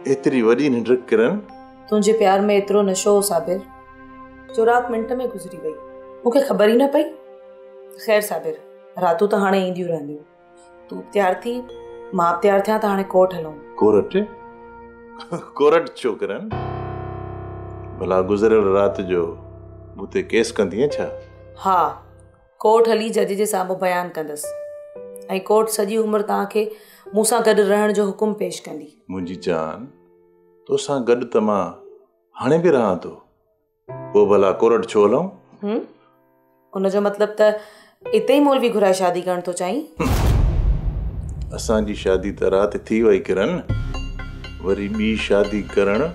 एतिरी वॾी निंड किरण? तुंहिंजे प्यार में एतिरो नशो हो साबिर जो रात मिंट में गुज़री वई, मूंखे ख़बर ई न पई। ख़ैर साबिर, रातूं त हाणे ईंदियूं रहंदियूं। तूं तयार थी, मां बि तयार थियां त हाणे कोर्ट हलूं। कोर्ट? कोर्ट छो किरण? भला गुज़रियल राति जो मूं ते केस कंदीअ छा? हा, कोर्ट हली जज जे साम्हूं बयान कंदसि ऐं कोर्ट सॼी उमिरि तव्हांखे मूंसां गॾु रहण जो हुकुम पेश कंदी। मुंहिंजी जान, तोसां गॾु त मां हाणे बि रहां थो, पोइ भला कोर्ट छो हलूं? उन जो मतिलबु त इते ई मौलवी घुराए शादी करणु थो चाहीं? असांजी शादी त राति थी वई किरण, वरी ॿी शादी करणु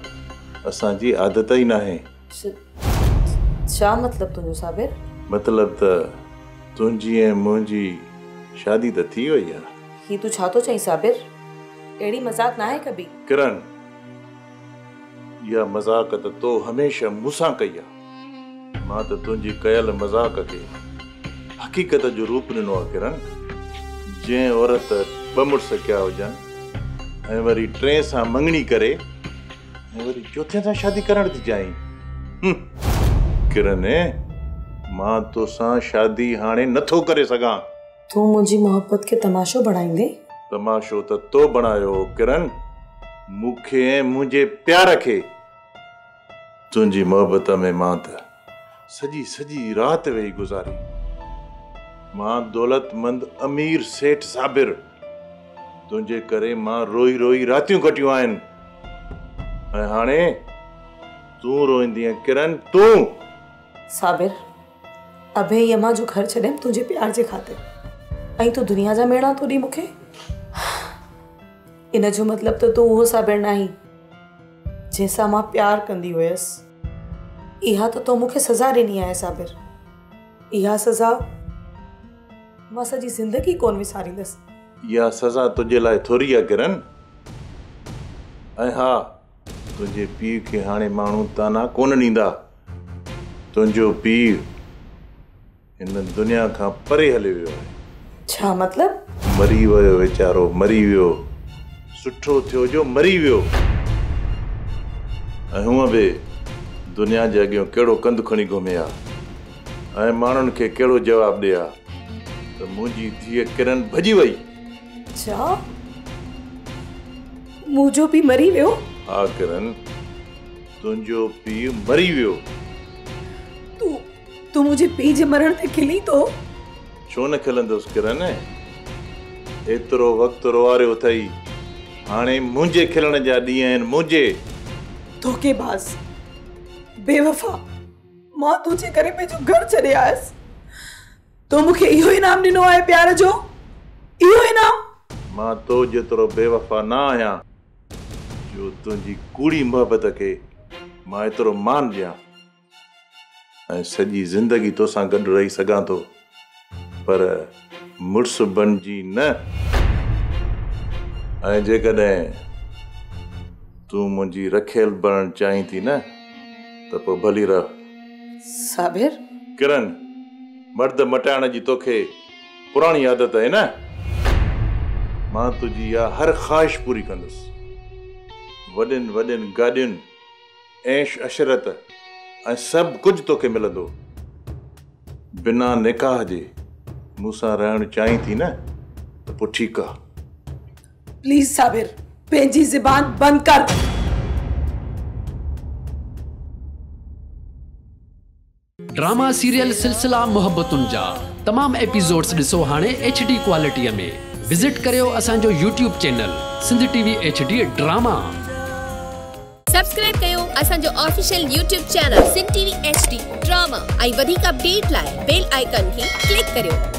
असांजी आदत ई नाहे। छा मतिलबु तुंहिंजो साबिर? मतिलबु त तुंहिंजी ऐं मुंहिंजी शादी त थी वई आहे। ही तूं छा थो चईं साबिर? अहिड़ी मज़ाक नाहे कभी। किरण, इहा मज़ाक त तो हमेशह मूंसां कई आहे। मां त तुंहिंजी कयल मज़ाक खे हक़ीक़त जो रूप ॾिनो आहे किरण। जंहिं औरत ॿ मुड़ुस कया हुजनि ऐं वरी टे सां मंगणी करे ऐं वरी चोथे सां शादी करणु थी चाहीं। किरण, मां तोसां शादी हाणे नथो करे सघां। तूं मुंहिंजी मोहबत खे तमाशो बणाईंदे? तमाशो त तो बणायो किरण, मूंखे ऐं मुंहिंजे प्यार खे। तुंहिंजी मोहबत में मां त सॼी सॼी राति वेही गुज़ारी। मां दौलतमंद अमीर सेठ साबिर, तुंहिंजे करे मां रोई रोई रातियूं कटियूं आहिनि ऐं हाणे तूं रोईंदीअ किरण, तूं। साबिर, अभे ई अम्मा जो घर छॾियमि तुंहिंजे प्यार जे ख़ातिर ऐं तूं दुनिया जा मेणा थो ॾी मूंखे? इन जो मतिलबु त तूं उहो साबिर न आहीं जंहिंसां मां प्यार कंदी हुयसि। इहा त तो मूंखे सज़ा ॾिनी आहे साबिर, इहा सज़ा मां सॼी ज़िंदगी कोन विसारींदसि। इहा सज़ा तुंहिंजे लाइ थोरी आहे किरण। ऐं हा, तुंहिंजे पीउ खे हाणे माण्हू ताना कोन ॾींदा। तुंहिंजो पीउ हिन दुनिया खां परे हलियो वियो आहे। छा मतिलबु? मरी वियो वीचारो, मरी वियो। सुठो थियो जो मरी वियो। ऐं हूअं बि दुनिया जे अॻियां कहिड़ो कंधु खणी घुमे हा ऐं माण्हुनि खे कहिड़ो जवाबु ॾिए हा त मुंहिंजी धीअ किरण भॼी वई। छा मुंहिंजो पीउ मरी वियो? हा किरण, तुंहिंजो पीउ मरी वियो। तूं मुंहिंजे पीउ जे मरण ते खिली थो? छो न खिलंदुसि किरण, एतिरो वक़्तु रोआरियो अथई, हाणे मुंहिंजे खिलण जा ॾींहं आहिनि मुंहिंजे। धोखेबाज़, बेवफा, मां तुंहिंजे करे पंहिंजो घर छॾे आयसि। तो मूंखे इहो इनाम ॾिनो आहे प्यार जो, इहो इनाम? मां तो जेतिरो बेवफा न आहियां जो तुंहिंजी कूड़ी मोहबत खे मां एतिरो मान ॾियां ऐं सॼी ज़िंदगी तोसां गॾु रही सघां थो, पर मुड़ुस बणिजी न। ऐं जेकॾहिं तूं मुंहिंजी रखेल बणणु चाहीं थी न त पोइ भली रह। साबिर? किरण, मर्द मटाइण जी तोखे पुराणी आदत आहे न। मां तुंहिंजी इहा हर ख़्वाहिश पूरी कंदुसि। वॾियुनि वॾियुनि गाॾियुनि, ऐश अशरत ऐं सभु कुझु तोखे मिलंदो। बिना निकाह जे मूंसां रहणु चाहीं थी न त पोइ ठीकु आहे। प्लीज़ साबिर, पंहिंजी ज़बान बंदि कर। ड्रामा सीरियल सिलसिला मोहब्बतुनि जा तमाम एपिसोड्स ॾिसो हाणे HD क्वालिटीअ में। विज़िट करियो असांजो YouTube channel Sindh TV HD drama. Subscribe कयो असांजो official YouTube channel Sindh TV HD drama ऐं वधीक अपडेट लाइ बेल आइकन खे क्लिक करियो।